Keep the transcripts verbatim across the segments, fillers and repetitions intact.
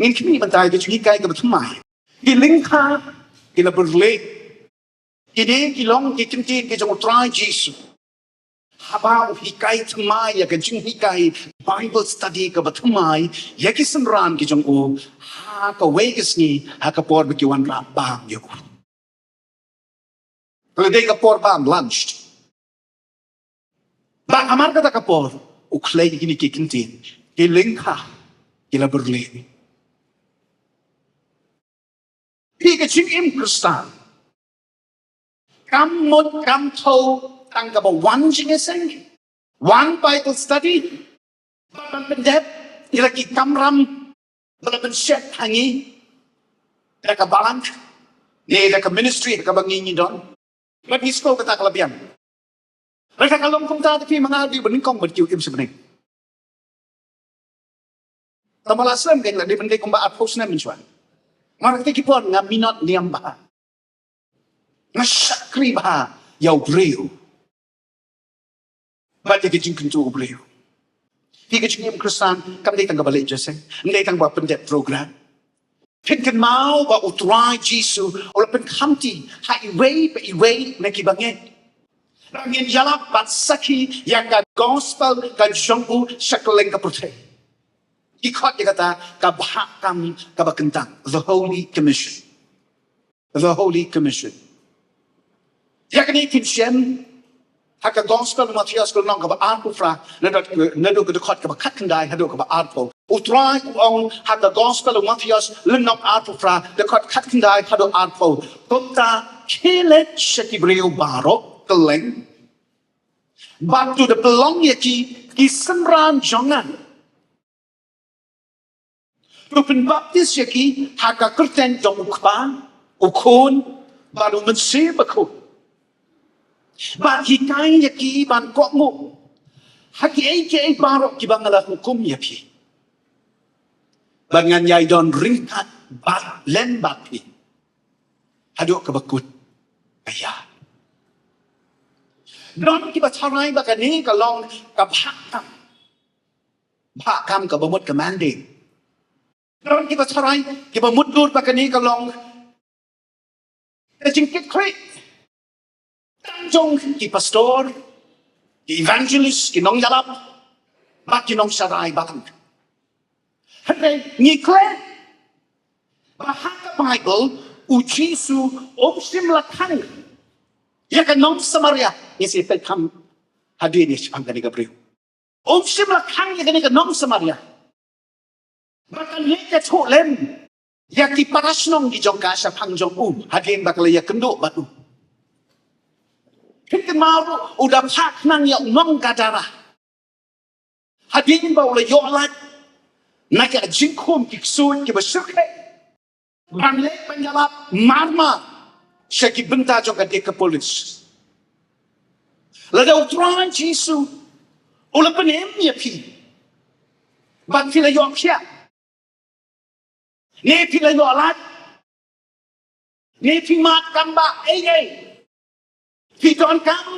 Ngin khmih mynta ïa ka jinghikai kaba thymmai. Ki lyngkha ki la byrleh. Kine ki long ki ktien ki jong U Trai Jisu haba u hikai thymmai ïa ka jinghikai Bible study kaba thymmai ïa ki synran ki jong u ha kawei ka sngi ha ka por ba ki wanrah bam ïa u. Ka la dei ka por bam, lunch. Bad hamar kata ka por u khlei ïa kine ki ktien, ki lyngkha ki la byrleh. Phi, ka jingim Khristan kam mut kam thew tang kaba wan jingïaseng, wan Bible study, bad ban pyndep ïa la ki kamram ba la pynshet ha ngi da ka balang ne da ka ministry ha kaba ngi ngi don. Bad ngi sngewthuh kata ka la biang. Lada ka long kumta te phi, ma nga dei ba nyngkong bad ki u im sha bneng. Tang ba la slem kein, la dei ban dei kumba arphew snem mynshuwa. Mar kata ki por nga minot niam bha, nga shakri bha ïa u briew bad ïa ka jingkyntu u briew. Phi, ka jingim Khristan kam dei tang kaba leit jingïaseng, kam dei tang ba pyndep program. Phin kynmaw ba U Trai Jisu u la pynkhamti ha iwei pa iwei na ki bangeit ba ngin ïalap bad sakhi ïa ka gospel ka jong u sha kylleng ka pyrthei. Ki khot ïa kata ka bhah kam kaba kyntang, the Holy Commission. The Holy Commission. Ïa kane phin shem ha ka gospel u Mathaios ka lynnong kaba arphew phra, naduh, naduh ka dkhot kaba khatkhyndai haduh kaba arphew. U Trai u ong ha ka gospel u Mathaios lynnong arphew phra, dkhot khatkhyndai haduh arphew. Kumta khie leit sha ki briew baroh kylleng bad to da pynlong ïa ki ki synran jong nga. To pynbaptis ïa ki ha ka kyrteng jong u Kpa, u Khun bad u Mynsiem Bakhuid. Bad hikai ïa ki ban kohnguh ha kiei kiei baroh kiba nga la hukum ïa phi. Bad ngan ïai don ryngkat bad lem bad phi haduh kaba kut ka ïa. Don kiba tharai ba kane ka long ka bhah kam. Bhah kam kaba mut ka mandate. Don kiba tharai, kiba mutdur ba kane ka long ka jingkitkhlieh tang jong ki pastor, ki evangelist, ki nongïalap bad ki nongsharai balang. Hynrei ngi klet ba ha ka Bible u Jisu um shym la khang ïa ka nong Samaria. Ngi sngewthuh kham hadien ïa shaphang kane ka briew. Um shym la khang ïa kane ka nong Samaria ba kan leit ïathuh lem ïa ki parashnong ki jong ka shaphang jong u hadien ba ka la ïakynduh bad u. Phin kynmaw ruh u da phah khnang ïa u nong Gadara hadien ba u la ïoh lad na ka jingkhum ki ksuid kiba shyrkhei ban leit ban ïalap marmar sha ki bynta jong ka Dekapolis. Lada u Trai Jisu u la pynim ïa phi bad phi la ïoh khiah, ne phi la ïoh lad, ne phi mad kam ba ei ei, phi donkam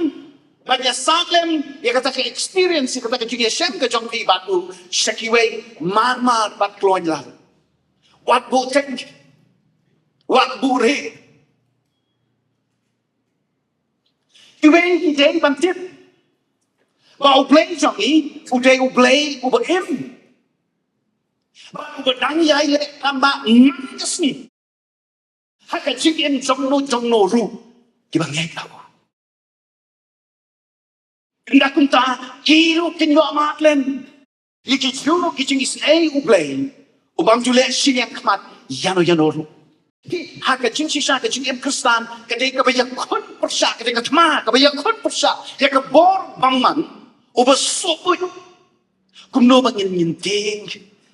ban ïasaid lem ïa kata ka experience, ïa kata ka jingïashem ka jong phi bad u sha kiwei marmar bad kloi lad. Wat buh teng, wat buh rieh. Kiwei ki dei ban tip ba U Blei jong ngi u dei U Blei uba im bad uba dang ïai leh kam ba man ka sngi ha ka jingim jong no jong no ruh kiba ngeit ïa u. Ynda kumta ki ruh kin ïoh mad lem ïa ki jong ki jingisynei U Blei u bym ju leh shiliang khmat ïano ïano ruh. Phi, ha ka jingshisha ka jingim Khristan ka dei kaba ïakhun pyrshah, ka dei ka thma kaba ïakhun pyrshah ïa ka bor bymman uba suk buit. Kumno ba ngin, ngin tieng,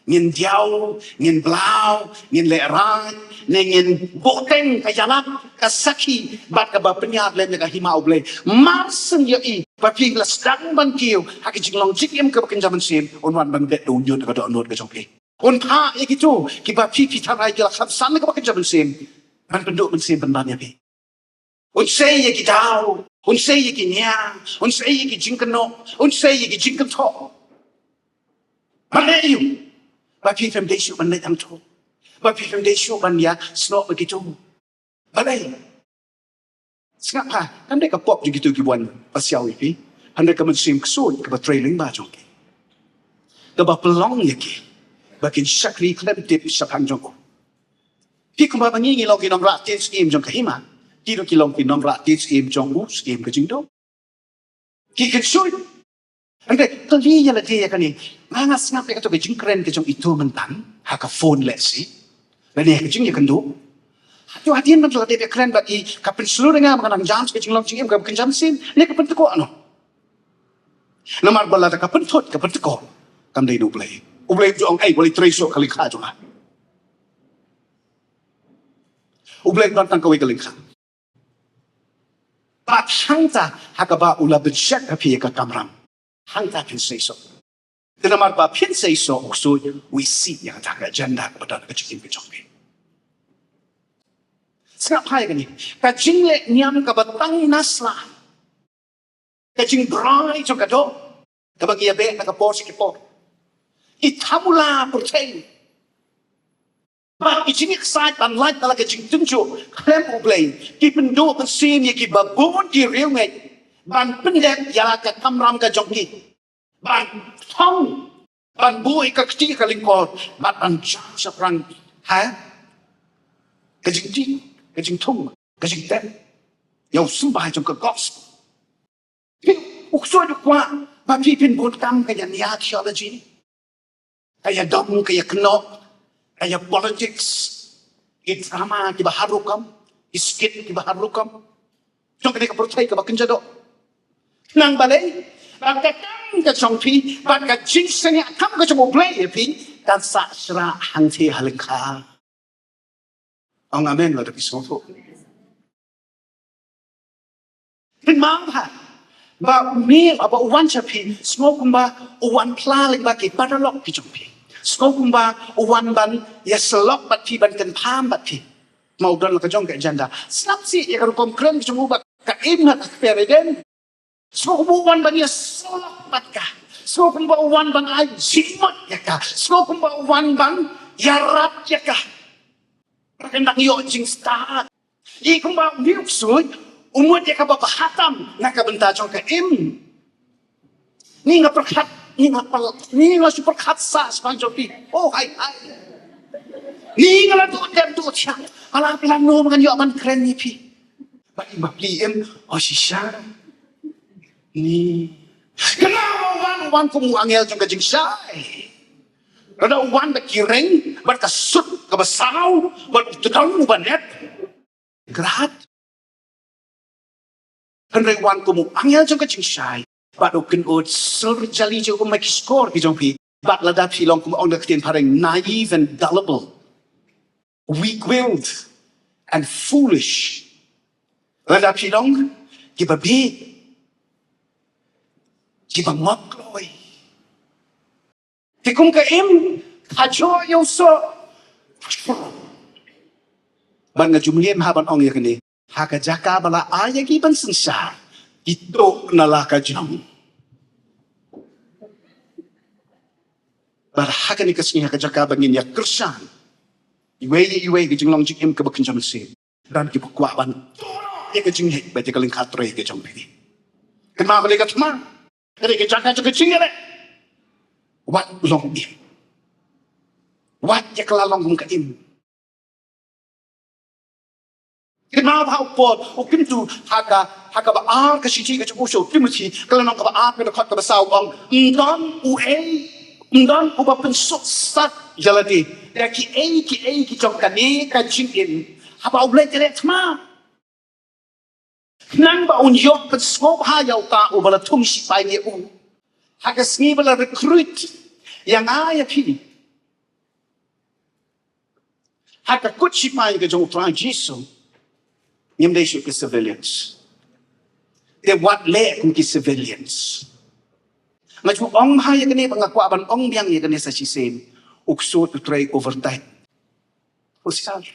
ngin diaw, ngin blau, ngin lehraiñ, ne ngin buh teng ka ïalap, ka sakhi bad kaba pynïar lem ïa ka hima U Blei. Mar shen ïohi ba phi la sdang ban kiew ha ka jinglong jingim kaba kynja mynsiem, un wan ban bet da u ñiut ka dohnud ka jong phi. Un phah ïa kito kiba phi, phi tharai ki la kham san kaba kynja mynsiem ban pynduh mynsiem pynban ïa phi. Un sei ïa ki daw, un sei ïa ki nia, un sei ïa ki jingkynnoh, un sei ïa ki jingkynthoh. Ban leh aïu ba phi phim dei shuh ban leit hangto? Ba phi ym dei shuh ban ïa snoh bad kito. Balei? Sngap ha, kam dei ka pop jong kito ki wan pasiaw ïa phi. Hynrei ka mynsiem ksuid kaba trei lyngba jong ki, kaba pynlong ïa ki ba kin shakri khlem tip shaphang jong u. Phi kumba ba ngi ngi long ki nongrah tied syiem jong ka hima, ki ruh ki long ki nongrah tied syiem jong u syiem ka jingdum. Ki kynshuid. Hynrei kylli ïa lade ïa kane. Nga nga sngap ïa kato ka jingkren ka jong ito mynta ha ka phone lehse, lane ka jingïakynduh. Hato hadien ban lade ba kren bad i ka pynshlur ïa nga ba nga nang jam sha ka jinglong jingim kaba kynja mynsiem, ne ka pyntyngkhuh noh? Namar ba lada ka pynthut ka pyntyngkhuh, kam dei na U Blei. U Blei u ju ong, "Ei, wat leit trei shuh ka lyngkha jong nga." U Blei u don tang kawei ka lyngkha. Bad hangta ha kaba u la bynshep ha phi ïa ka kamram, hangta phin seisoh. Te namar ba phin seisoh, u ksuid u isih ïa kata ka agenda kaba don ha ka jingim ka jong phi. Sngap ha ïa kane, ka jingleh niam kaba tang na sla, ka jingbrai jong ka doh kaba ngi ïa beh na ka por sha ka por, i thamula pyrthei, bad ki jingïaksaid ban lait na la ka jingtynjuh khlem U Blei, ki pynduh mynsiem ïa kiba bun ki riewngeit ban pyndep ïa la ka kamram ka jong ki, ban thong, ban buh ïa ka kti ka lyngkor, bad ban jam shaphrang ha ka jingdih, ka jingthung, ka jingtep ïa u symbai jong ka gospel. Phi, u ksuid u kwah ba phi phin bun kam ka ïa nia theology, ka ïa dom, ka ïa kynnoh, ka ïa politics, ki drama kiba har rukom, ki skit kiba har rukom jong kane ka pyrthei kaba kynja doh. Nang balei? Bad ka kam ka jong phi bad ka jingsngewthuh ka jong U Blei ïa phi kan sah shrah hangthie ha lyngkha. Ong amen lada phi sngewthuh. Pynmang ha ba u mih, ba u wan sha phi, sngew kumba u wan phla lyngba ki paralok ki jong phi. Sngew kumba u wan ban ïasyllok bad phi, ban kynpham bad phi. Ma u don la ka jong ka agenda. Sngap sih ïa ka rukom kren ka jong u ba ka im ha ka kper ïa den. Sngew kumba u wan ban ïasyllok bad ka. Sngew kumba u wan ban ai jingmut ïa ka. Sngew kumba u wan ban ïarap ïa ka. Ba kan dang ïoh jingstad. I kumba u mih u ksuid u mut ïa kaba bha tam na ka bynta jong ka im. Ni nga pyrkhat, ni nga pal, ni nga shu pyrkhat sa sbang jong phi. Oh hai hai. Ni nga la duh dep duh thiah. Ala phi la no ngan ïoh ban kren ïa phi. Ba i ba pli im, oh shisha. Ni. Kane u wan, u wan kum u angel jong ka jingshai. Lada u wan bad ki reng, bad ka sut kaba saw, bad u tdong uba net. Grad. Hynrei u wan kum u angel jong ka jingshai. Bad u kynnoh sor jali jong u, ma ki shkor ki jong phi. Bad lada phi long kum ong da ka ktien phareng, naive and gullible, weak-willed and foolish. Lada phi long kiba bieit, kiba ngop kloi. Te kum ka im ka jong ïa u soh. Ban nga jumlien ha ban ong ïa kane. Ha ka jaka ba la ai ïa ki ban synshar, ki tuh na la ka jong. Bad ha kane ka sngi ha ka jaka ba ngin ïa kyrshan iwei ïa iwei ka jinglong jingim kaba kynja mynsiem. Don kiba kwah ban tuh ïa ka jingngeit bad ïa ka lyngkha trei ka jong phi. Kynmaw kane ka thma. Kane ka jaka jong ka jingngeit. Wat long im. Wat ïa ka la long kum ka im. Kynmaw ba ha u Paul u kyntu ha ka, ha kaba ar ka shithi ka jong u sha u Timothy, ka lynnong kaba ar ka dkhot kaba saw u ong, ym don uei, ym don uba pynsuk sat ïa lade da kiei kiei ki jong kane ka jingim. Haba U Blei u leh thma. Khnang ba un ïoh pynsngewbha ïa uta uba la thung shipai ïa u. Ha ka sngi ba la recruit ïa nga ïa phi ha ka kut shipai ka jong U Trai Jisu, ngim dei shuh ki civilians. Te wat leh kum ki civilians. Nga ju ong bha ïa kane bad nga kwah ban ong biang ïa kane sa shisien. U ksuid u trei overtime. Husiar.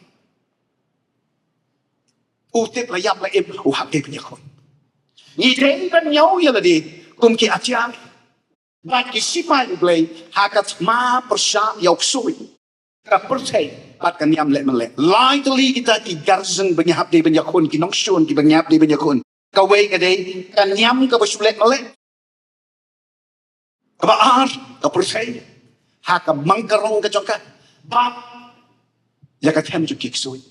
U tip la ïap la im, u hap dei pynïakhun. Ngi dei ban ñiew ïa lade kum ki atiar bad ki shipai U Blei ha ka thma pyrshah ïa u ksuid. Ka pyrthei bad ka niam leh mynleh. Lai tylli kita ki guardian ba ngi hap dei ban ïakhun, ki nongshun kiba ngi hap dei ban ïakhun. Kawei ka dei ka niam kaba shu leh mynleh. Kaba ar, ka pyrthei ha ka mang ka rong ka jong ka, bad ïa ka them jong ki ksuid.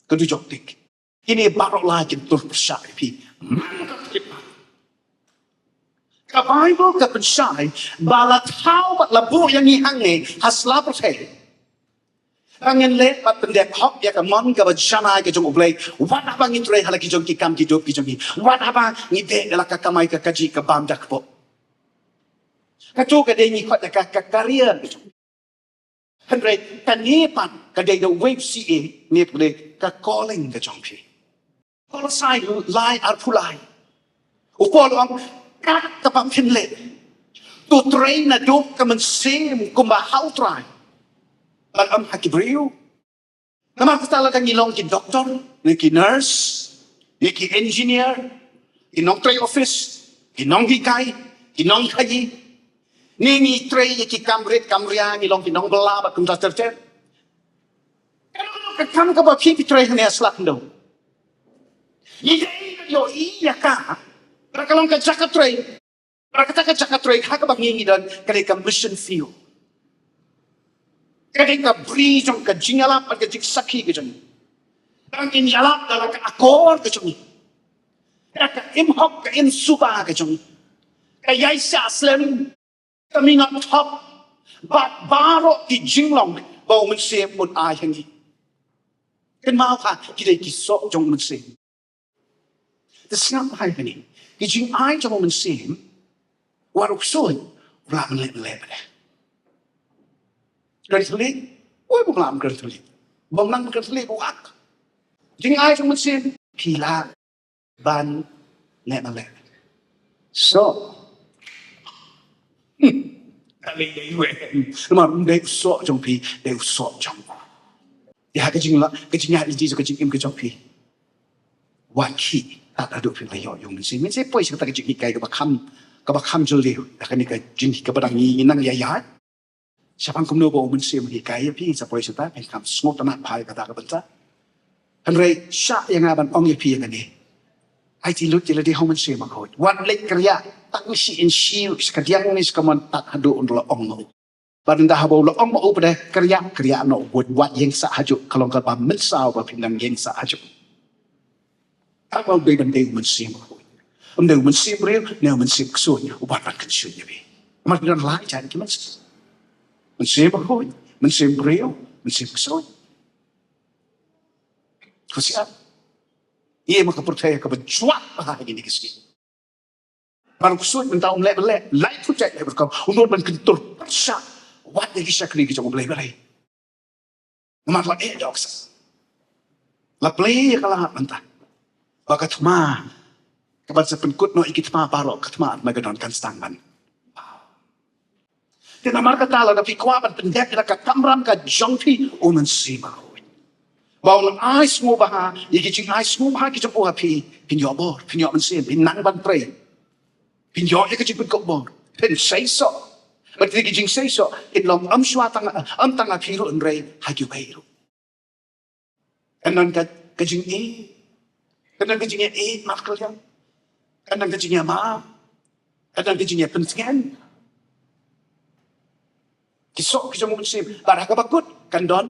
Ka dujok dik. Kine baroh lai kin tur pyrshah ïa phi man ka khyllipmat. Ka Baibl ka pynshai ba la thaw bad la buh ïa ngi hangne ha sla pyrthei ba ngin leh bad pyndep hok ïa ka mon kaba janai ka jong U Blei. Wat haba ngi trei ha la ki jong ki kam ki dup ki jong ngi, wat haba ngi beh ïa la ka kamai ka kajih ka bam da kpoh. Kato ka dei ngi khot ïa ka, ka career ka jong ngi. Hynrei kane pat ka dei da wei C A, ne pat ka dei ka calling ka jong phi. Kolosai lai arphew lai. U Paul u ong, kat kaba phin leh, to trei naduh ka mynsiem kumba ha U Trai, bad ym ha ki briew. Namar kata lada ngi long ki doktor, ne ki nurse, ne ki engineer, ki nongtrei office, ki nonghikai, ki nongkhaii, ne ngi trei ïa ki kam rit kam ria, ngi long ki nongbylla bad kumta ter ter. Kano kano ka kam kaba phi phi trei hangne ha sla khyndew, ngi dei ban ïohi ïa ka ba ka long ka jaka trei. Ba kata ka jaka trei ha kaba ngi ngi don ka dei ka mission field. Ka dei ka bri jong ka jingïalap bad ka jingsakhi ka jong ngi. Ba ngin ïalap da la ka akor ka jong ngi, da ka im hok ka im suba ka jong ngi, ka ïaishah slem, ka minot thop, bad baroh ki jinglong ba U Mynsiem un ai ha ngi. Kynmaw ha ki dei ki soh jong U Mynsiem. Te sngap bha ïa kane, ki jingai jong U Mynsiem, wat u ksuid u lah ban leh, ban leh, ban leh. Kren thylliej, oi, bym lah ban kren thylliej. Bym nang ban kren thylliej, u hak. Jingai jong U Mynsiem, phi lah ban leh, ban leh. So, hmm, ka lei dei u, namar ym dei u soh jong phi, dei u soh jong u. Ïa ka jingla, ka jingïaid lynti jong ka jingim ka jong phi, wat khih tad haduh phin la ïoh ïa U Mynsiem. Mynsiem poi sha kata ka jinghikai kaba kham, kaba kham jylliew. Ïa kane ka jinghikai kaba dang ngi nang ïaid ïaid. Shaphang kumno ba U Mynsiem un hikai ïa phi, sa poi sha kata phin kham sngewtynnat bha ïa kata ka bynta. Hynrei shah ïa nga ban ong ïa phi ïa kane. Aiti lut ïa lade ha U Mynsiem Bakhuid. Wat leit kyrïah tang shi inshi, shi kadiang ne shi kamon tad haduh un la ong ma u. Bad ynda haba u la ong ma u pat de, kyrïah, kyrïah noh, wat, wat ïeng sah hajuh, ka long kaba mynsaw ba phin nang ïeng sah hajuh. Tang ba u dei ban dei U Mynsiem Bakhuid. Ym dei U Mynsiem briew ne U Mynsiem ksuid uba ban kynshuh ïa phi. Namar phi don lai jait ki mynsiem. Mynsiem Bakhuid, Mynsiem briew, Mynsiem ksuid. Khusiat. Ïa ma ka pyrthei kaba jwat bha ha kine ki sngi. Namar u ksuid mynta um leh ban leh, lai pyrshah leh ban kyntur pyrshah wat ïa ki shakri ki jong U Blei Blei. Namar la eh doh ka sa, la plie ïa ka lad mynta ba ka thma kaban sa pynkut noh ïa ki thma baroh, ka thma Armageddon kan sdang ban. Te namar kata lada phi kwah ban pyndep ïa la ka kamram ka jong phi, U Mynsiem Bakhuid ba un ai sngewbha ïa ki jingai sngewbha ki jong u ha phi, phin ïoh bor, phin ïoh mynsiem, phin nang ban trei, phin ïoh ïa ka jingpynkup bor, phin seisoh. Bad ki jingseisoh kin long ym shuwa tang, ym tang ha phi ruh hynrei ha kiwei ruh. Kan don ka, ka jingïeit. Kan don ka jingïeit markylliang. Kan don ka jingïamap. Kan don ka jingïapyntngen. Ki soh ki jong U Mynsiem. Bad ha kaba kut kan don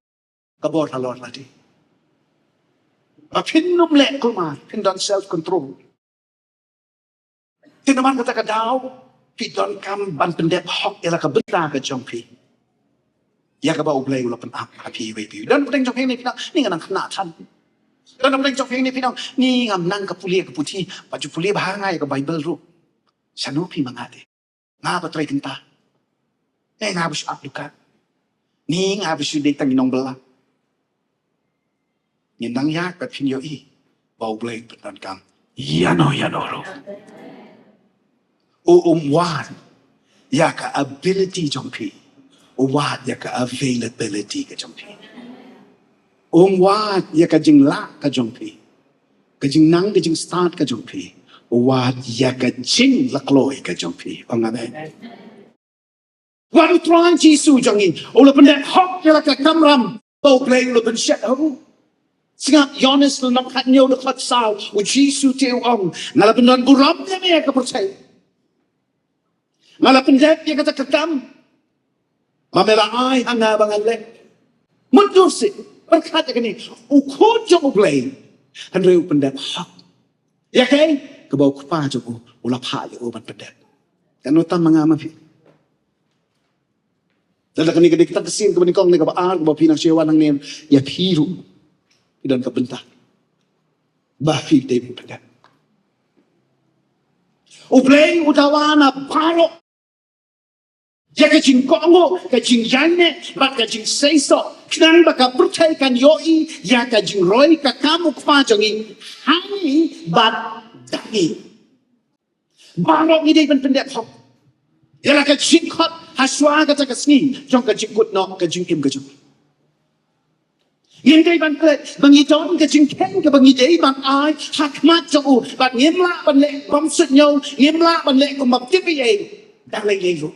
ka bor halor lade. Ba phin ym leh kulmar, phin don self control. Te namar kata ka daw phi donkam ban pyndep hok ïa la ka bynta ka jong phi, ïa kaba U Blei u la pynap ha phi iwei pa iwei. Don pdeng jong phi ne phi nang, ni nga nang khynnah than. Don pdeng jong phi ne phi nang, ni ngam nang ka pule ka puthi, ba ju pule bha nga ïa ka Baibl ruh. Shano phi ma nga de? Nga ba trei kynta. Eh, nga ba shu ap dukan. Ni nga ba shu dei tang i nongbylla. Ngin nang ïa ka phin ïohi ba U Blei u pyndonkam ïano ïano ruh. U um wad ïa ka ability jong phi, u wad ïa ka availability ka jong phi. Um wad ïa ka jinglah ka jong phi, ka jingnang ka jingstad ka jong phi, u wad ïa ka jinglakloi ka jong phi. Ong amen. Wat u Trai Jisu jong ngi u la pyndep hok ïa la ka kamram ba U Blei u la pynshet ha u. Sngap Ïoannis lynnong khatñiew dkhot saw, u Jisu te u ong, nga la pyndonburom ïa me ïa ka pyrthei. Nga la pyndep ïa kata ka kam ba me la ai ha nga ba ngan leh. Mutdur seh, pyrkhat ïa kane, u Khun jong U Blei, hynrei u pyndep hok ïa kaei kaba u Kpa jong u u la phah ïa u ban pyndep. Kan u tam ma nga ma phi. Lada kane ka dei kata ka sien kaba nyngkong ne kaba ar kaba phi nang siew wan hangne, ïa phi ruh phi don ka bynta ba phi dei ban pyndep. U Blei u dawa na baroh ïa ka jingkohnguh, ka jingïaineh bad ka jingseisoh, khnang ba ka pyrthei kan ïohi ïa ka jingroi ka kam u Kpa jong ngi ha ngi bad da ngi. Baroh ngi dei ban pyndep hok ïa la ka jingkhot ha shuwa kata ka sngi jong ka jingkut noh ka jingim ka jong ngi. Ngim dei ban klet ba ngi don ka jingkheiñ kaba ngi dei ban ai ha khmat jong u bad ngim lah ban leh bymsuidñiew, ngim lah ban leh kum bym tip ei ei. Dang lei lei ruh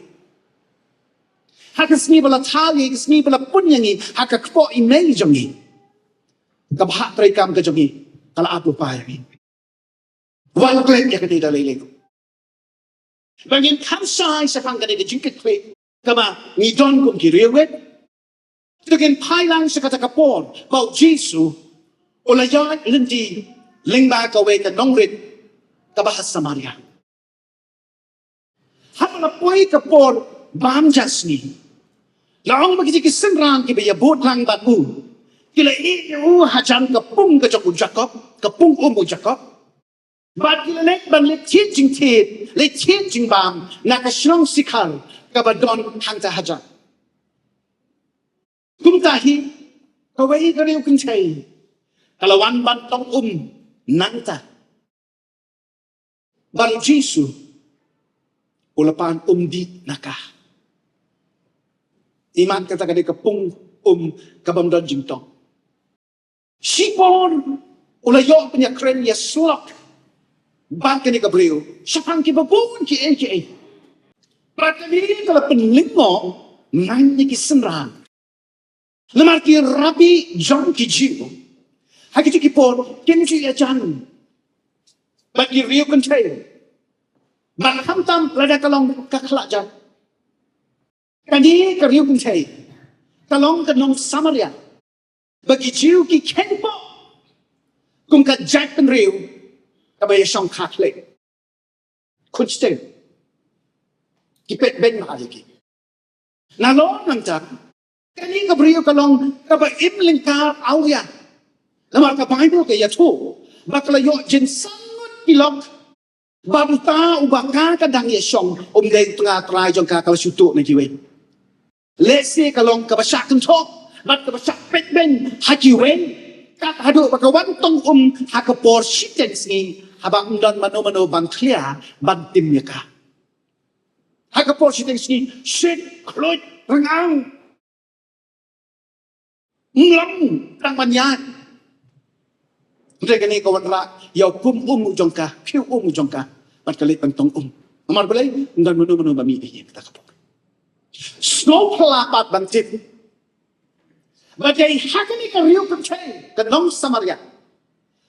ha ka sngi ba la thaw ïa ngi, ka sngi ba la pun ïa ngi ha ka kpoh i mei jong ngi, ka bhah treikam ka jong ngi ka la ap lypa ïa ngi. Wat klet ïa kane da lei lei ruh. Ba ngin kham shai shaphang kane ka jingkitkhlieh kaba ngi don kum ki riewrit. To ngin phai lang sha kata ka por ba u Jisu u la ïaid lynti lyngba kawei ka nongrit kaba ha Samaria. Haba la poi ka por bam ja sngi, la ong ba kita ki synran kiba ïabud lang bad u ki la ïeh ïa u hajan ka pung ka jong u Jakob, ka pung um u Jakob. Bad ki la leit ban leit thied jingthied, leit thied jingbam na ka shnong Sikhar kaba don hangta hajan. Kumta hi kawei ka riew kynthei ka la wan ban tong um nangta. Bad u Jisu u la pan um dih na ka. Imat kata ka dei ka pung um ka bym don jingtong. Shipor u la ïoh pynïakren ïasyllok bad kane ka briew shaphang kiba bun kiei kiei. Bad kane ka la pynlyngngoh ngan ïa ki synran. Namar ki rabbi jong ki Jiw ha kito ki por kim ju ïajan bad ki riew kynthei, bad khamtam lada ka long ka khlajat. Kane ka riew kynthei ka long ka nong Samaria, ba ki Jiw ki kheiñpoh kum ka jaitbynriew kaba ïashong kha khlieh. Khun shteng, ki peit beiñ bha ïa ki. Nalor nangta kane ka briew ka long kaba im lyngkar awria. Namar ka Baibl ka ïathuh ba ka la ïoh jingsan ngut ki lok ba uta uba ka ka dang ïashong um dei u tnga trai jong ka, ka la shu tuh na kiwei. Lehse ka long kaba shah kynthoh bad kaba shah peit beiñ ha kiwei, kat haduh ba ka wan tong um ha ka por shiteng sngi haba ym don mano mano ban khlia ban tim ïa ka. Ha ka por shiteng sngi shit khluit ryngang. Mlong tang ban ïaid. Hynrei kane ka wanrah ïa u pung um u jong ka, khiew um u jong ka, bad ka leit ban tong um. Namar balei? Ym don mano mano ba mih ïa kata ka por. Sngewphylla pat ban tip ba dei ha kane ka riew kynthei, ka nong Samaria,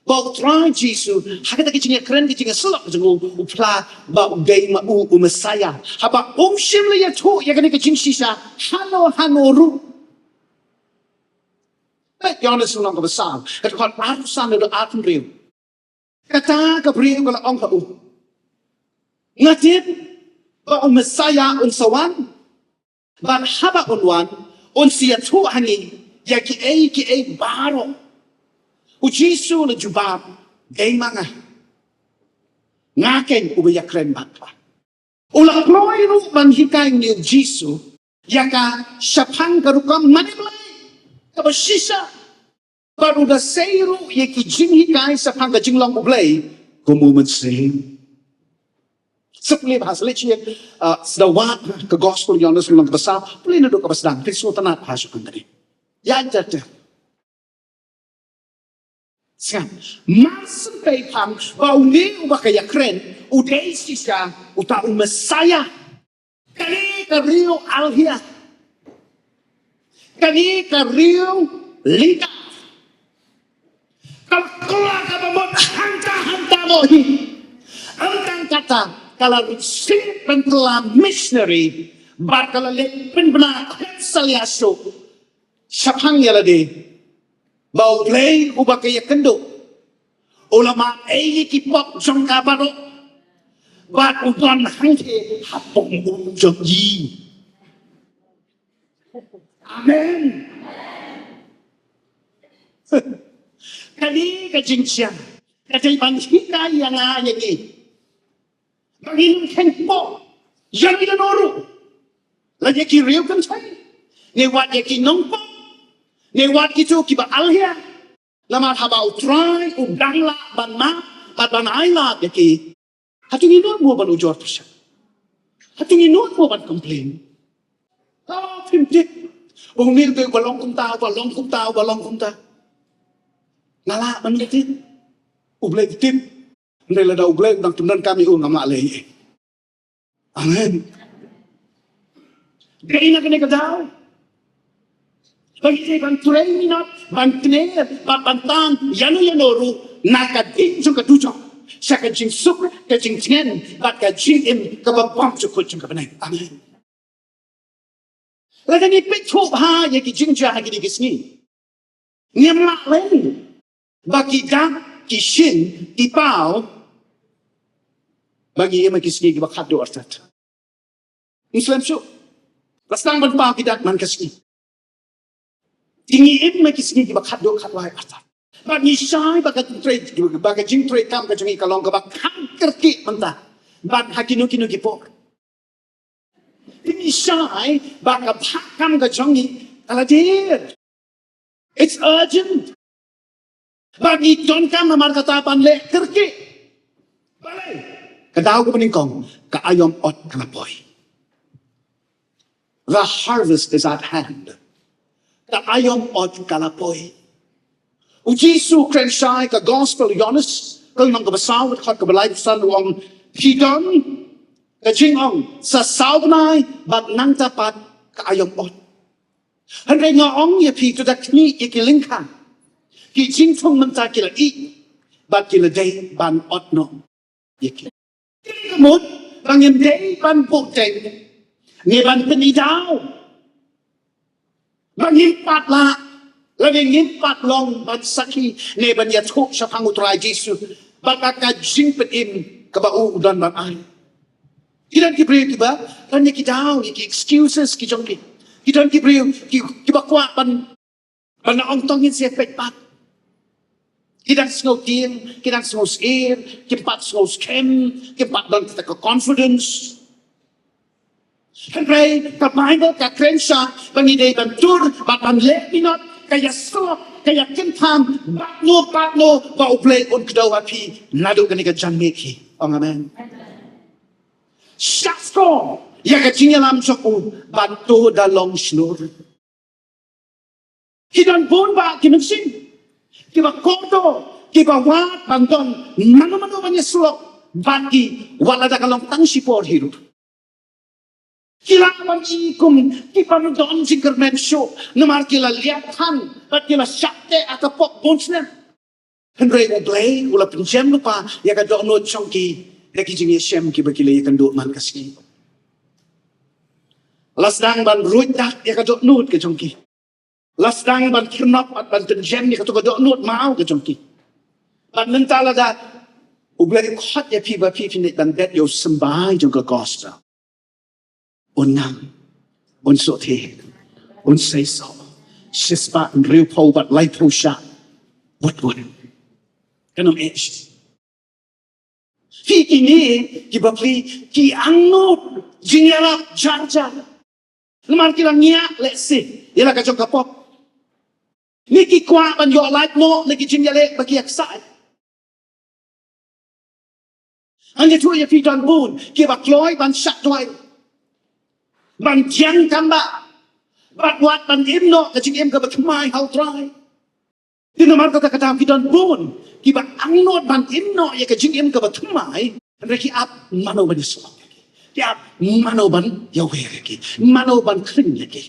ba u Trai Jisu ha kata ka jingïakren, ka jingïasyllok jong u, u phla ba u dei ma u u Messaïah. Haba um shym la ïathuh ïa kane ka jingshisha hano hano ruh. Peit Ïoannis lynnong kaba saw, ka dkhot arphew san haduh arphew hynriew. Kata ka briew ka la ong ha u, nga tip ba u Messaïah un sa wan. Bad haba un wan, un sa ïathuh ha ngi ïa kiei kiei baroh. U Jisu u la jubab, dei ma nga. Nga keiñ uba ïakren bad pha. U la kloi ruh ban hikai une u Jisu ïa ka shaphang ka rukom mane Blei kaba shisha. Bad u da sei ruh ïa ki jinghikai shaphang ka jinglong U Blei kum u mynsiem. Sa pule bha, sa leit sha, ah, sa da wad ka Gospel Ïoannis lynnong kaba saw, pule naduh kaba sdang, phin sngewtynnat bha shaphang kane. Ïa, ïa, ïa. Sngap. Mar syn pei phang ba une uba ka ïakren u dei shisha uta u Messaïah. Kane ka riew Alhia. Kane ka riew Lingka ka la kylla kaba mut hangta hangta noh hi. Ym tang kata, ka la receive ban kylla missionary bad ka la leit pynbna khlem salia shuh shaphang ïa lade ba U Blei uba ka ïakynduh u la map ei ïa ki pop jong ka baroh bad u don hangta ha pop jong ngi. Amen. Kane ka jingjia ka dei ban hikai ïa nga ïa ngi ba ngin ym kheiñ pop ïano ïano ruh, la ïa ki riew kynthei ne wat ïa ki nongpop ne wat kito kiba Alhia. Namar haba U Trai u dang lah ban map bad ban ailad ïa ki, hato ngi nud mo ban ujor pyrshah? Hato ngi nud mo ban complain? Oh, phim tip. Ong mir te ba long kumta, ba long kumta, ba long kumta. Nga lah ban tip. U Blei u tip. Hynrei lada U Blei u dang pyndonkam ïa u, ngam lah leh. Amen. Dei na kane ka daw ba ngi dei ban trei minot, ban kner bad ban tan ïano ïano ruh na ka ding jong ka dujok sha ka jingsuk, ka jingtngen bad ka jingim kaba bymjukut jong ka bneng. Amen. Lada ngi peit thuh bha ïa ki jingjia ha kine ki sngi, ngim lah lei ba ki dak, ki shin, ki paw ba ngi im ha ki sngi kiba khatduh artat. Ngi slem shuh. La sdang ban paw ki dak man ka sngi. Te ngi im ha ki sngi kiba khatduh khatwai artat. Bad ngi shai ba ka jingtrei, ba ka jingtrei kam ka jong ngi ka long kaba kham kyrkieh mynta bad ha kino kino ki por. Te ngi shai ba ka bhah kam ka jong ngi ka la dier. It's urgent. Ba ngi donkam namar kata ban leh kyrkieh. Balei? Ka daw kaba nyngkong, ka aïom ot ka la poi. The harvest is at hand. Ka aïom ot ka la poi. U Jisu u kren shai, ka Gospel Ïoannis, ka lynnong kaba saw, ka dkhot kaba laiphew san, u ong, phi don ka jingong sa saw bnai bad nangta pat ka aïom ot. Hynrei nga ong ïa phi, to da khmih ïa ki lyngkha, ki jingthung mynta ki la ih bad ki la dei ban ot noh ïa ki. Ka mut ba ngim dei ban buhteng ne ban pyni daw ba ngim pat lah lane ngim pat long ban sakhi ne ban ïathuh shaphang U Trai Jisu bad ka jingpynim kaba u don ban ai. Ki don ki briew kiba don ïa ki daw, ïa ki excuses ki jong ki. Ki don ki briew ki, kiba kwah ban, ban ong, to ngin sa peit pat. Ki dang sngew tieng, ki dang sngew sheptieng, kim pat sngew skhem, kim pat don kata ka confidence. Hynrei ka Baibl ka kren shai ba ngi dei ban tur bad ban leh minot, ka ïasyllok, ka ïakynthem bad no bad no ba U Blei un kdew ha phi naduh kane ka janmiet hi. Ong amen. Shah skhor ïa ka jingïalam jong u bad to da long shlur. Ki don bun bah ki mynsiem kiba kordor, kiba wad ban don mano mano ban ïasyllok bad ki, wat lada ka long tang shipor hi ruh. Ki lah ban i kum ki bym don jingkyrmen shuh namar ki la liat than bad ki la shah teh ha ka pop bun snem. Hynrei U Blei u la pynjem lypa ïa ka dohnud jong ki da ki jingïashem kiba ki la ïakynduh man ka sngi. La sdang ban ruid dak ïa ka dohnud ka jong ki. La sdang ban pynjop bad ban pynjem ïa kato ka dohnud maw ka jong ki. Bad mynta lada U Blei u khot ïa phi ba phi phin leit ban bet ïa u symbai jong ka gospel, un nang, un sngewthuh, un seisoh shispah hynriewphew bad laiphew shah, wut wut. Kan ym eh shuh. Phi kine kiba phi, ki angnud jingïarap jar jar. Namar ki la ngiah lehse ïa la ka jong ka pop. Ne ki kwah ban ïoh lait noh na ki jingïaleh ba ki ïa ksai. Ngan ïathuh ïa phi, don bun kiba kloi ban shah duwai, ban thiang kam bah, bad wat ban im noh ka jingim kaba thymmai ha U Trai. Te namar kata ka daw ki don bun kiba angnud ban im noh ïa ka jingim kaba thymmai, hynrei ki ap mano ban ïasyllok ïa ki. Ki Ïa, mano ban ïawer ïa ki? Mano ban khring ïa ki?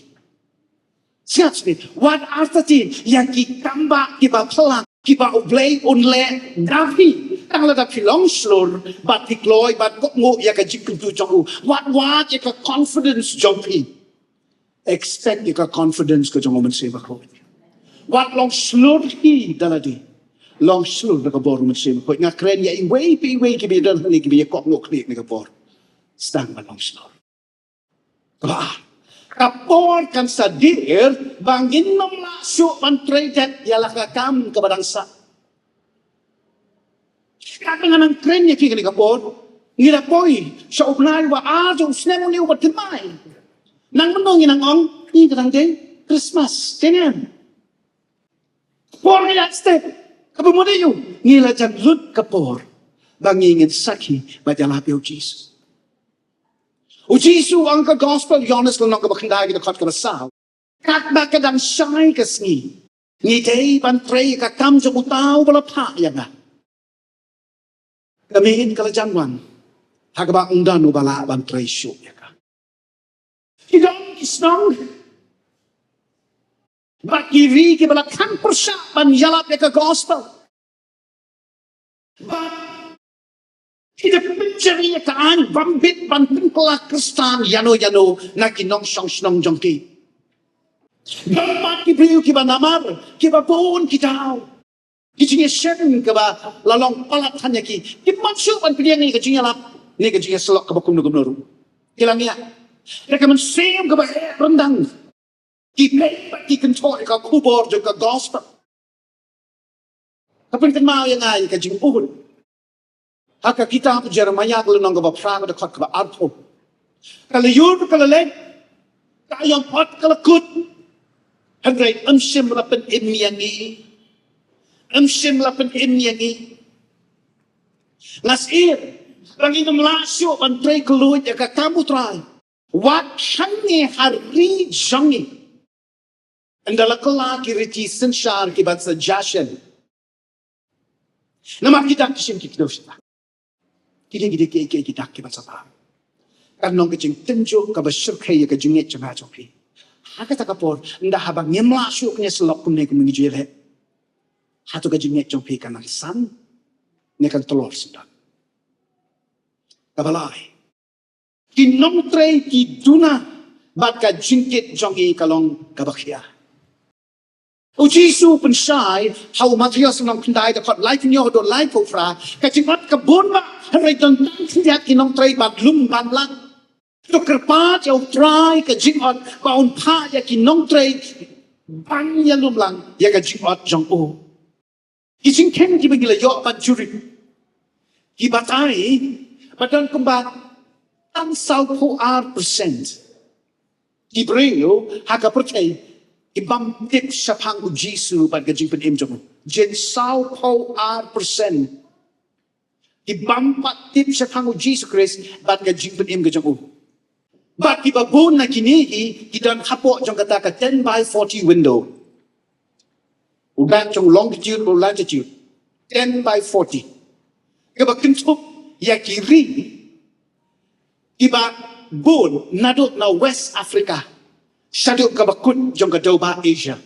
Sngap sngap, wat artatien ïa ki kam ba kiba phylla, kiba U Blei un leh da phi. Tang lada phi long shlur, bad phi kloi, bad kohnguh ïa ka jingkyntu jong u. Wat wad ïa ka confidence jong phi. Expect ïa ka confidence ka jong u Mynsiem Bakhuid. Wat long shlur hi da lade. Long shlur da ka bor u Mynsiem Bakhuid. Nga kren ïa iwei pa iwei kiba ïadon hangne, kiba ïa kohnguh khlieh na ka bor. Sdang ban long shlur. Kaba ar, ka por kan sa dier ba ngin nym lah shuh ban trei dep ïa la ka kam kaba dang sah. Katba nga nang kren ïa phi kane ka por, ngi la poi sha u bnai uba ar jong u snem une uba thymmai. Nang mynno ngi nang ong, ngi ka dang dei Christmas, te ngan. Por ka ïaid step, kaba mut ïa u, ngi la jan lut ka por ba ngi ngin sakhi bad ïalap ïa u Jisu. U Jisu u ong ha ka gospel Ïohannes lynnong kaba khyndai, ka dkhot kaba saw, katba ka dang shai ka sngi, ngi dei ban trei ka kam jong uta uba la phah ïa nga. Ka miet ka la jan wan, ha kaba ym don uba lah ban trei shuh ïa ka. Ki don ki shnong bad ki ri kiba la khang pyrshah ban ïalap ïa ka gospel. Bad ki da pynjari ïa ka aiñ bym bit ban pynkylla Khristan ïano ïano na ki nongshong shnong jong ki. Don pat ki briew kiba namar, kiba bun ki daw. Ki jingïashem kaba la long palat than ïa ki, kim pat shuh ban pdiang ïa ka jingïalap ne ka jingïasyllok kaba kumno kumno ruh. Ki la ngiah da ka mynsiem kaba eh ryndang. Ki peit bad ki kynthoh ïa ka khubor jong ka gospel. Ka pynkynmaw ïa nga ïa ka jingud ha ka kitab Jeremaïah ka lynnong kaba phra, ka dkhot kaba arphew. Ka la ïur ka la leit, ka ïong ot ka la kut, hynrei ym shym la pynim ïa ngi. Ym shym la pynim ïa ngi. Nga sngewthuh ba ngin ym lah shuh ban trei kylluid ïa ka kam U Trai wat hangne ha ri jong ngi. Ynda la kylla ki riti synshar kiban sa jia shen. Namar ki dak ki shim ki kdew shata. Ki dei, ki dei kiei kiei ki dak kiban sa pang. Kan long ka jingtynjuh kaba shyrkhei ïa ka jingngeit jong nga jong phi. Ha kata ka por, ynda haba ngim lah shuh ban ïasyllok kumne kumne ngi ju ïaleh, hato ka jingngeit jong phi kan nang san ne kan tlor syndon? Kaba lai, ki nongtrei ki duna bad ka jingkit jong ngi ka long kaba khia. U Jisu u pynshai ha u Mathaios lynnong khyndai, dkhot laiphew hynñiew haduh laiphew phra, ka jingot ka bun bha, hynrei don tang khyndiat ki nongtrei ban lum ban lang. To kyrpad ïa U Trai ka jingot ba un phah ïa ki nongtrei ban ïalum lang ïa ka jingot jong u. Ki jingkheiñ kiba ngi la ïoh ban jurip ki batai ba don kumba tang sawphew ar percent ki briew ha ka pyrthei ki bym tip shaphang U Jisu bad ka jingpynim jong u. Jin sawphew ar percent ki bym pat tip shaphang U Jisu Khrist bad ka jingpynim ka jong u. Bad kiba bun na kine hi ki don hapoh jong kata ka ten by forty window. U dang jong longitude, u latitude. Ten by forty. Kaba kynthup ïa ki ri kiba bun naduh na West Africa shaduh kaba kut jong ka dewbah Asia.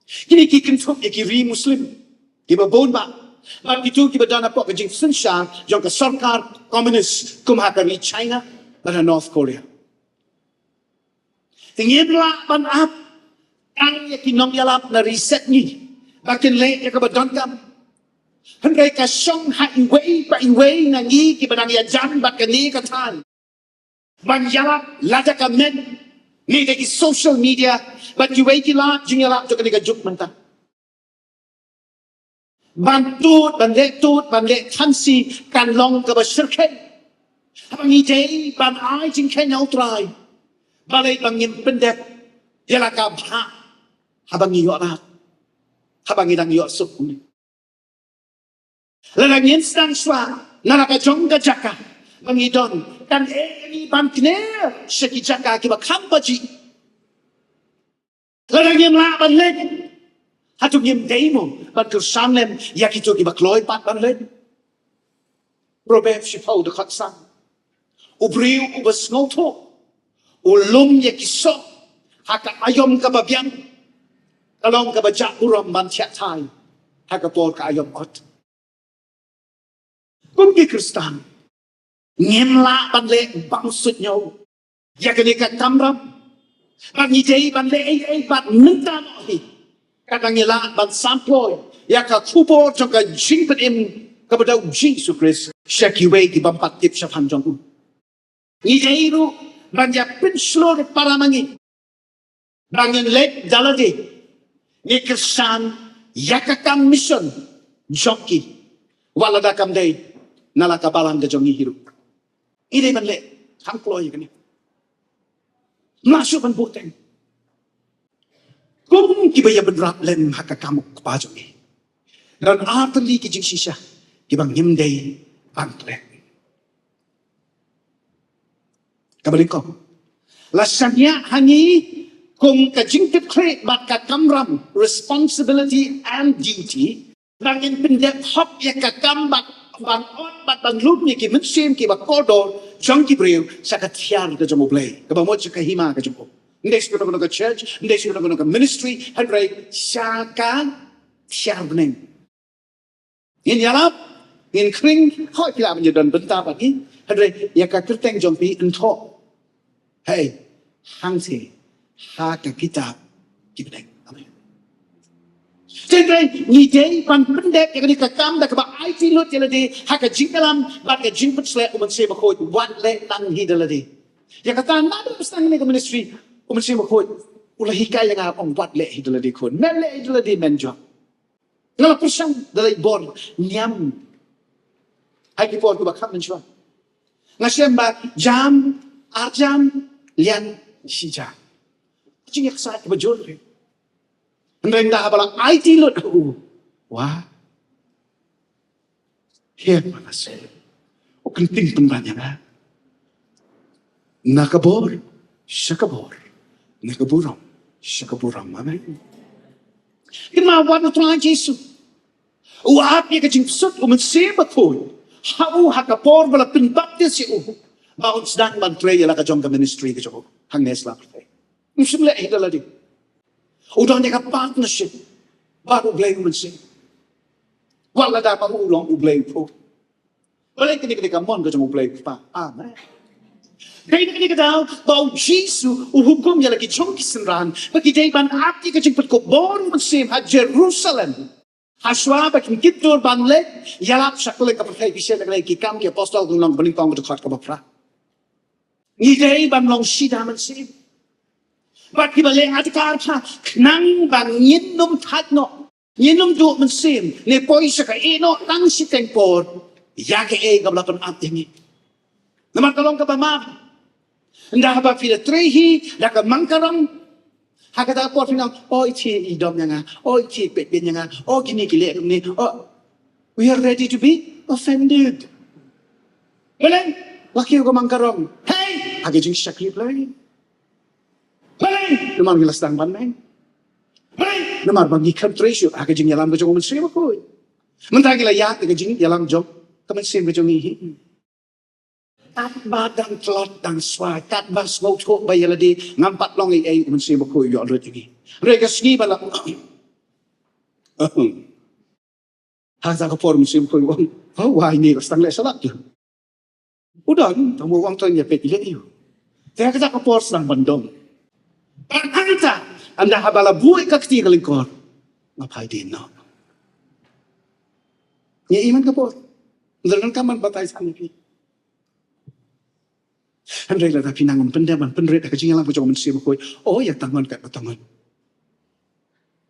Kine ki kynthup ïa ki ri Muslim kiba bun bha, bad kito kiba don hapoh ka jingsynshar jong ka sorkar komunis kum ha ka ri China bad ha North Korea. Te ngim lah ban ap tang ïa ki nongïalap na ri set ngi ba kin leh ïa kaba donkam. Hynrei ka shong ha iwei pa iwei na ngi kiba dang ïajan bad kane ka thaiñ ban ïalap lada ka met ne da ki social media bad kiwei ki lad jingïalap jong kane ka juk mynta. Ban tud, ban leh tud, ban leh thansi kan long kaba shyrkhei. Haba ngi dei ban ai jingkheiñ ha U Trai, balei ba ngim pyndep ïa la ka bhah haba ngi ïoh lad, haba ngi dang ïoh suk? Lada ngin sdang shuwa na la ka jong ka jaka ba ngi don, kan eh ïa ngi ban kner sha ki jaka kiba kham bajih. Lada ngim lah ban leit, hato ngim dei mo ban kyrshan lem ïa kito kiba kloi pat ban leit? Proverb shiphew dkhot san. U briew uba sngewthuh u lum ïa ki soh ha ka aïom kaba biang, ka long kaba jah burom ban thiah thai ha ka por ka aïom ot. Kum ki Khristan, ngim lah ban leh bang suidñiew ïa kane ka kamram. Bad ngi dei ban leh ei ei bad mynta noh hi. Kata ngi lah ban sam poi ïa ka khubor jong ka jingpynim kaba da u Jisu Khrist sha kiwei ki bym pat tip shaphang jong u. Ngi dei ruh ban ïa pynshlur para ma ngi ba ngin leit da lade, ngi kyrshan ïa ka kam mission jong ki, wat lada kam dei na la ka balang ka jong ngi hi ruh. Ngi dei ban leh kham kloi ïa kane. Ym lah shuh ban buhteng kum kiba ïa bynrap lem ha ka kam u Kpa jong ngi. Don artylli ki jingshisha kiba ngim dei ban klet. Kaba nyngkong, la shaniah ha ngi kum ka jingtip khleh bad ka kamram, responsibility and duty, ba ngin pyndep hok ïa ka kam bad ban ot bad ban lum ïa ki mynsiem kiba kordor jong ki briew sha ka thiar ka jong U Blei, kaba mut sha ka hima ka jong u. Ym dei sha kano kano ka church, ym dei sha kano kano ka ministry, hynrei sha ka thiar bneng. Ngin ïalap, ngin khring, hooid phi lah ban ïadon bynta bad ngi, hynrei ïa ka kyrteng jong phi yn thoh, hei, hangtei ha ka kitab ki bneng. Amen. Te hynrei ngi dei ban pyndep ïa kane ka kam da kaba aiti lut ïa lade ha ka jingïalam bad ka jingpynshlur u Mynsiem Bakhuid, wat leh tang hi da lade. Ïa kata naduh ba sdang kane ka ministry, u Mynsiem Bakhuid u la hikai ïa nga, ong, wat leh hi da lade khun, men leh hi da lade men jong. Nga la pyrshang da leit bor niam ha ki por kiba kham mynshuwa. Nga shem ba jam, ar jam, liang shi jam. Jingïaksaid kiba jur. Hynrei ynda haba la aiti lut ha u, wah, heh, Manasseh, u kynting pynban ïa nga. Na ka bor sha ka bor, na ka burom sha ka burom. Amen. Kynmaw, wat U Trai Jisu u ap ïa ka jingpynsut u Mynsiem Bakhuid ha u ha ka por ba la pynbaptis ïa u, ba un sdang ban trei ïa la ka jong ka ministry ka jong u hangne sla pyrthei. Um shym leh hi da lade. U don ïa ka partnership bad U Blei U Mynsiem. Wat lada ba u long U Blei u phuh. Balei? Kane ka dei ka mon ka jong U Blei U Kpa. Amen. Dei na kane ka daw ba U Jisu u hukum ïa la ki jong ki synran ba ki dei ban ap ïa ka jingpynkup bor U Mynsiem ha Jerusalem. Hashwa ba kin kit dur ban leit ïalap sha kylleng ka pyrthei. Phi shem ïa kane, Ki Kam ki Apostol, lynnong ba nyngkong, ka dkhot kaba phra. Ngi dei ban long shida mynsiem bad kiba leh adkar bha, khnang ba ngin ym thait noh, ngin ym duh mynsiem ne poi sha ka ïehnoh tang shiteng por ïa kaei kaba la pynap ïa ngi. Namar ka long kaba mar, ynda haba phi la trei hi da ka mang ka rong, ha kata ka por phin ong, o, i thie i dom ïa nga, o, i thie i peit beiñ ïa nga, o, kine ki leh kumne, o, we are ready to be offended. Balei? La kiew ka mang ka rong, hei, ha ka jingshakri Blei. Balei? Namar ngi la sdang ban meng. Balei? Namar ba ngi khlem trei shuh ha ka jingïalam ka jong U Mynsiem Bakhuid. Mynta ngi la ïaid ha ka jingïalam jong ka mynsiem ka jong ngi hi. Katba dang tlot dang swai, katba sngewthuh ba ïa lade ngam pat long ei ei, U Mynsiem Bakhuid u ïoh lut ïa ngi. Hynrei ka sngi ba la ha kata ka por U Mynsiem Bakhuid u ong, o, wai, ine la sdang leh salat tu. U don, tang ba u ong to ïa peit ïa u. Te ha kata ka por sdang ban dom. Bad hangta, ynda haba la buh ïa ka kti ha ka lyngkor, nga phai dien noh. Ngi i man ka por. Ynda donkam ban batai sa ïa phi. Hynrei lada phi nang ban pyndep ban pynrit ha ka jingïalam ka jong U Mynsiem Bakhuid, o, ïa tang ngon katba tang ngon.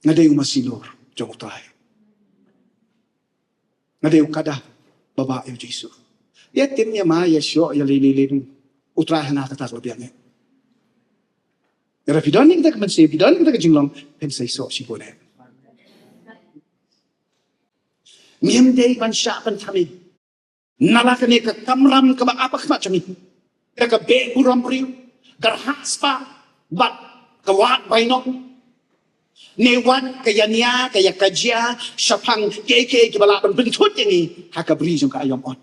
Nga dei u masi lor jong U Trai. Nga dei u kada babah ïa U Jisu. Ïa tim ïa ma ïa shoh ïa lei lei lei, U Trai ha nga kata ka la biang eh. Lada phi don ïa kata ka mynsiem, phi don ïa kata ka jinglong, phin sa ïasoh shibun eh. Ngim dei ban shah pynthame na la kane ka kamram kaba ap ha khmat jong ngi, da ka beh burom briew, ka rhah spah bad ka wad bainong, ne wat ka ïania ka ïakajia shaphang kiei kiei kiba lah ban pynthut ïa ngi ha ka bri jong ka aïom ot.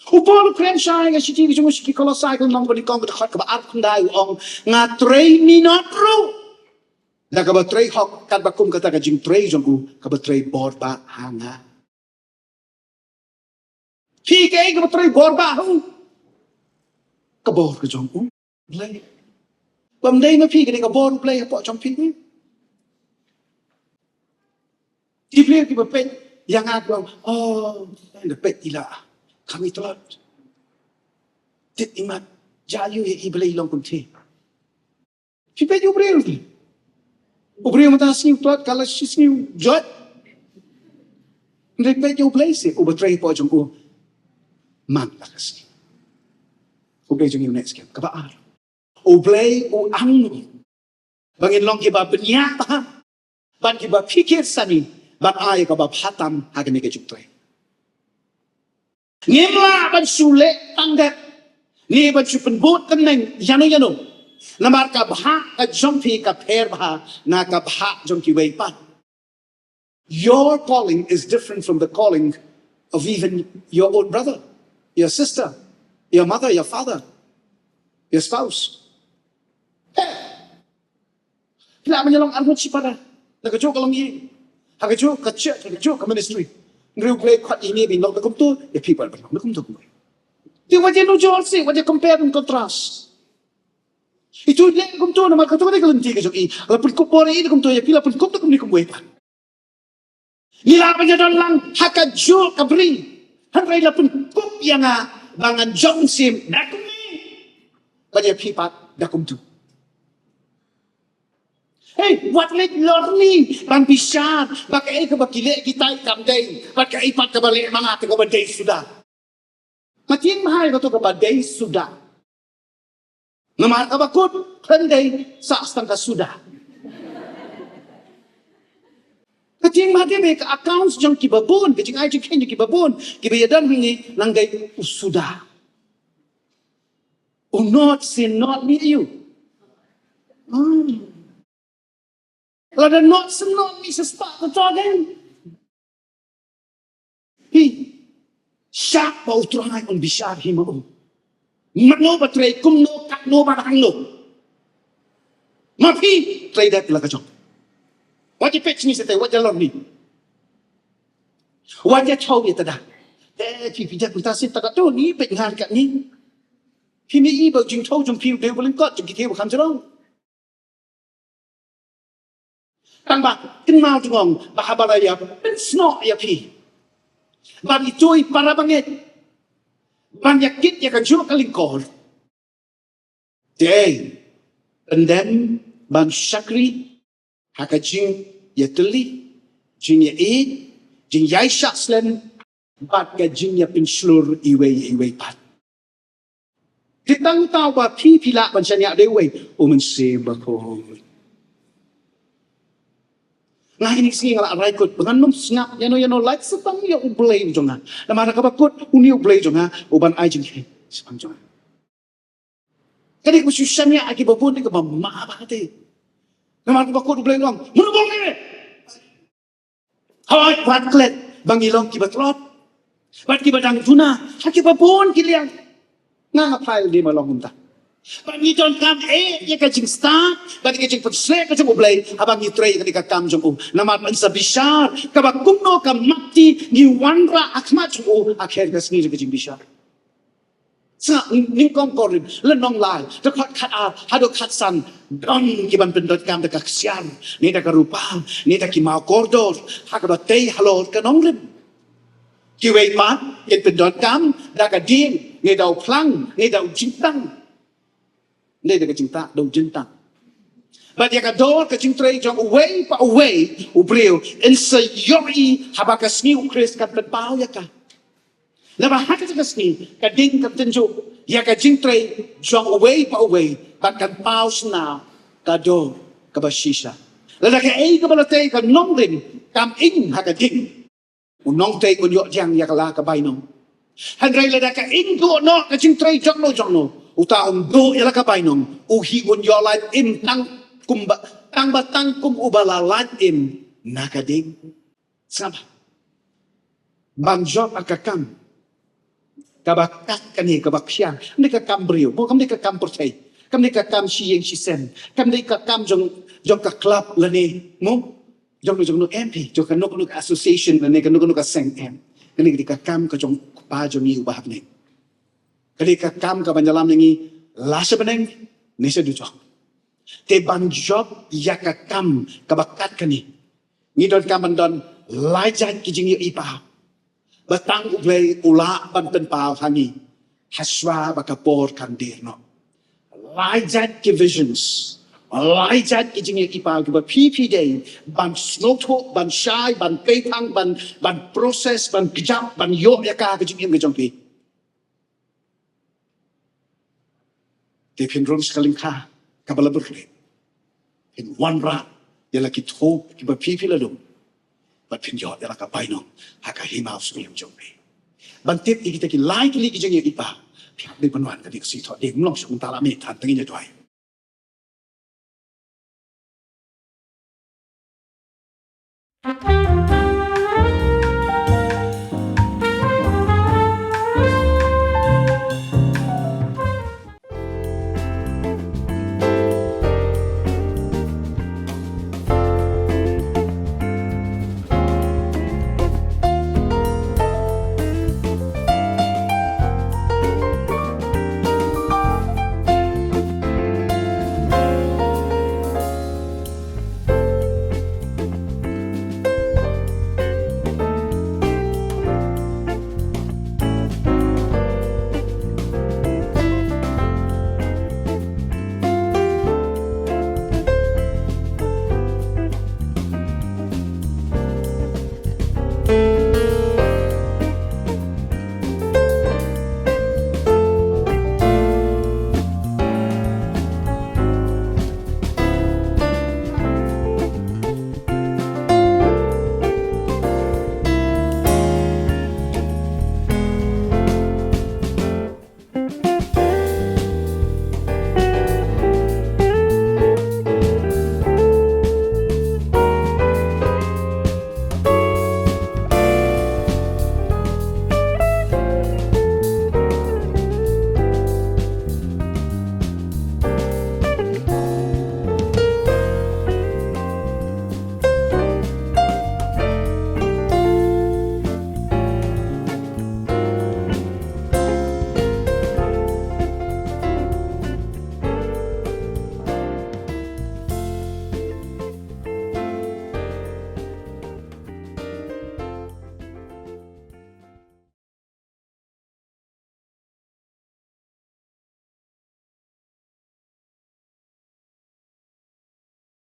U Paul u kren shai ha ka shithi ka jong u sha ki Kolosai ka lynnong ba nyngkong ka dkhot kaba arphew khyndai u ong, nga trei minot ruh da kaba trei hok, katba kum kata ka jingtrei jong u kaba trei bor bah ha nga. Phi kaei kaba trei bor bah ha u? Ka bor ka jong u Blei. Bym dei ma phi, ka dei ka bor u Blei hapoh jong phi. Ki briew kiba peit ïa nga ki ong, oh, da peit i la kham i tlot. Tip i mat, ja ïoh ïa i, balei i long kumne. Phi peit ïa u briew. U briew mynta sngi u tlot, ka la shi sngi u jot. Hynrei peit ïa u Blei seh, uba trei hapoh jong u man la ka sngi. U Blei jong ngi u neh skhem. Kaba ar, u Blei u ang ngi ba ngin long kiba bniah bha, ban kiba phikir sani, ban ai kaba bha tam ha kane ka jingtrei. Ngim lah ban shu leh tang dep ne ban shu pynbud tymmen ïano ïano. Namar ka bhah ka jong phi ka pher bha na ka bhah jong kiwei pat. Your calling is different from the calling of even your own brother, your sister, your mother, your father, your spouse. Pher. Phi lah ban ïalong arngut shipara na kajuh ka longïing, ha kajuh ka church, ha kajuh ka ministry. Hynrei U Blei u khot ïa ngi ban long da kumto, ïa phi pat ban long da kumto kumwei. Te wat ïanujor seh, wat ïa compare and contrast. Ito i leh da kumto namar kato ka dei ka lynti ka jong i. La pynkup bor ïa i da kumto, ïa phi la pynkup da kumne kumwei pat. Ngi lah ban ïadon lang ha kajuh ka bri, hynrei la pynkup ïa nga ba ngan jong mynsiem da kumne, bad ïa phi pat da kumtu. Hei, wat leh lorni ban bishar ba kaei kaba ki leh kitai kam dei, bad kaei pat kaba leh ma nga te kaba dei suda. Nga tieng bha ïa kato kaba dei suda. Namar kaba kut, khlem dei, sah tang ka suda. Nga tieng bha te ba ka accounts jong kiba bun, ka jingai jingkheiñ jong kiba bun, kiba ïadon ha ngi nang dei u suda. U not sien not mih ïa u. Hmm. Lada not sien not mih sa spah ka to dei. Hi. Shah ba U Trai un bishar hi ma u. Mano ba trei kumno, katno bad hangno. Ma phi trei dep la ka jong. Wat ïa peit sngewsih te, wat ïa lorni. Wat ïa thaw ïa tada. Te phi phi dep mynta sien tada to, ngi peit ngar katne. Phi mih i ba u jingthaw jong phi u dei u ba lyngkot jong ki thiew ba kham jrong. Tang ba kynmaw jong nga ba haba la ïa pynsnoh ïa phi ban ithuh ïa para bangeit, ban ïa kit ïa kajuh ka lyngkor. Te pyndem ban shakri ha ka jingïatylli, jingïaieit, jingïaishah slem, bad ka jingïapynshlur iwei ïa iwei pat. Te tang uta uba phi phi lah ban shaniah da uwei, u Mynsiem Bakhuid. Nga kine ki sngi nga la rai kut ba ngan nym sngap ïano ïano, lait sa tang ïa U Blei u jong nga. Namar kaba kut une U Blei u jong nga u ban ai jingkheiñ shaphang jong nga. Ka dei kaba shu shaniah ha kiba bun, dei kaba mah bha te. Namar kaba kut U Blei u ong, mano ba ong ïa me? Hooid, wat klet ba ngi long kiba tlot bad kiba dang duna ha kiba bun ki liang. Nga nga phai lade ma long kumta. Ba ngi donkam eh ïa ka jingstad bad ïa ka jingpynshlur ka jong U Blei haba ngi trei ïa ka kam jong u. Namar yn sa bishar kaba kumno ka mapti ngi wanrah ha khmat jong u ha kher ka sngi jong ka jingbishar. Sa nyngkong Korinth lynnong lai, dkhot khatar haduh khatsan. Don ki ban pyndonkam da ka ksiar, ne da ka rupa, ne da ki maw kordor, ha kaba tei halor ka nongrim. Kiwei pat kin pyndonkam da ka dieng, ne da u phlang, ne da u jingtang. Ne da ka jingtah, da u jingtang. Bad ïa ka dor ka jingtrei jong uwei pa uwei u briew yn sa ïohi haba ka sngi u Khrist kan pynpaw ïa ka. Naba ha kata ka sngi ka ding kan tynjuh ïa ka jingtrei jong uwei pa uwei bad kan paw shynna ka dor kaba shisha. Lada kaei kaba la tei ka nongrim kam ing ha ka ding, u nongtei un ïoh diang ïa ka la ka bainong. Hynrei lada ka ing duh noh ka jingtrei jongno jongno, uta um duh ïa la ka bainong, u hi un ïoh lait im tang kumba, tang ba tang kum uba la lait im na ka ding. Sngap bha. Ban jop ha ka kam. Kaba kat kane, kaba phiang. Kam dei ka kam briew, mo, kam dei ka kam pyrthei. Kam dei ka kam shi ïing shi sem. Kam dei ka kam jong, jong ka club lane, mo, jong, jong no M P, jong kano kano ka association lane kano kano ka seng, em. Kane ka dei ka kam ka jong u Kpa jong ngi uba ha bneng. Ka dei ka kam kaba ïalam na ngi la sha bneng ne sha dujok. Te ban jop ïa ka kam kaba kat kane, ngi donkam ban don lai jait ki jingïohi paw ba tang U Blei u lah ban pynpaw ha ngi hashwa ba ka por kan dier noh. Lai jait ki visions, lai jait ki jingïohi paw kiba phi phi dei ban sngewthuh, ban shai, ban pyrshang, ban, ban process, ban kjap, ban ïoh ïa ka ha ka jingim ka jong phi. Te phin rung sha ka lyngkha kaba la byrngem. Phin wanrah ïa la ki thup kiba phi phi la lum. Bad phin ïoh ïa la ka bainong ha ka hima u sngewlem jong phi. Ban tip ïa kita ki lai tylli ki jingïohi paw, phi hap dei ban wan ka dei ka sngewthuh, dei ban long sha kumta la mih than, tang ïa duwai.